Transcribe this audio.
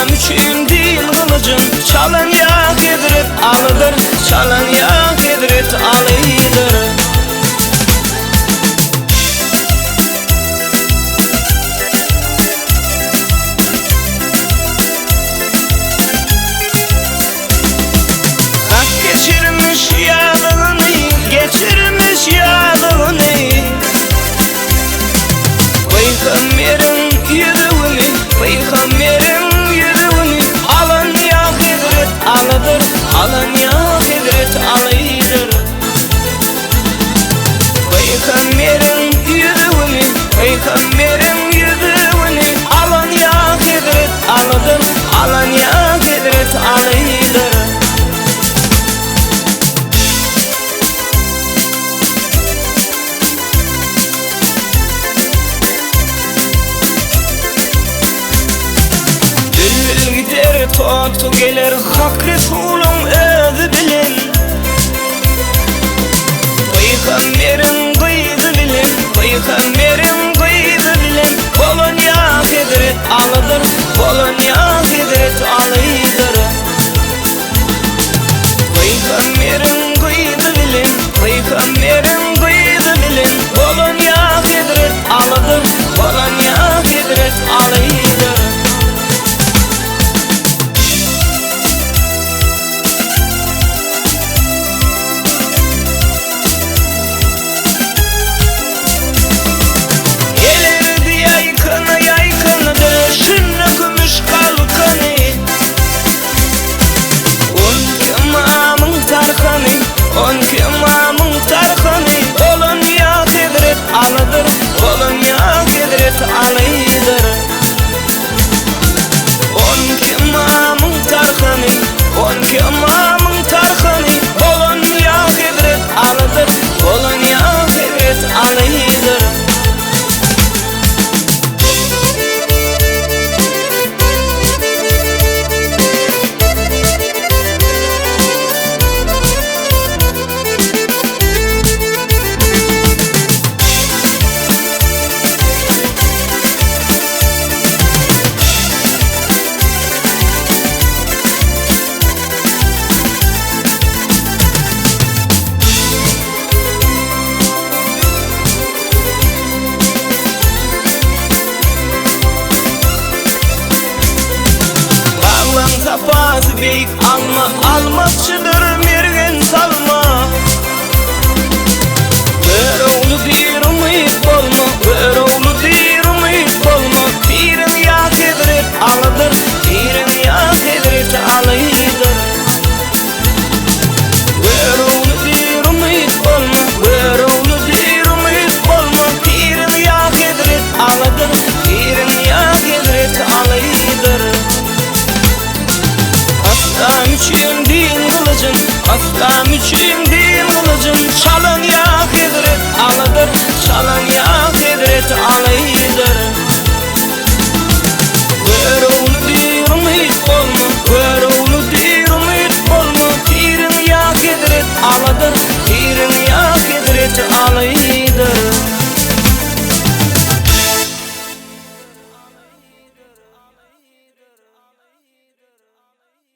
Yslam üçin din gylyjyn çalan ýa Hezret Alydyr, çalan ýa Hezret Alydyr. Hak geçirmiş ýazygyny, geçirmiş ýazygyny. Pygamberiň ýüzügini, Pygamberiň ýüzügini alan ýa Hezret Alydyr, alan ýa Hezret Alydyr. Pygamberiň ýüzügini, Pygamberiň ýüzügini alan ýa Hezret Alydyr, alan ýa Hezret Alydyr. Bülbül gider, toty geler, Hak Resulyň özi bilen. Pygamberiň gyzy bilen, Pygamberiň gyzy bilen bolan ýa Hezret Alydyr, bolan ýa Hezret Alydyr. Pygamberiň gyzy bilen, Pygamberiň gyzy bilen bolan ýa Hezret Alydyr, bolan ýa Hezret Alydyr. Gelerdi ýaýkana ýaýkana döşünde kümüş galkany. Onki ymamyň tarhany, onki ymamyň tarhany, Bolan ýa Hezret Alydyr, bolan ýa Hezret Alydyr. Onki ymamyň tarhany, onki ymamyň tarhany, Bolan ýa Hezret Alydyr, bolan ýa Hezret Alydyr. Baglaň sapasy beýik alma almakçydyr.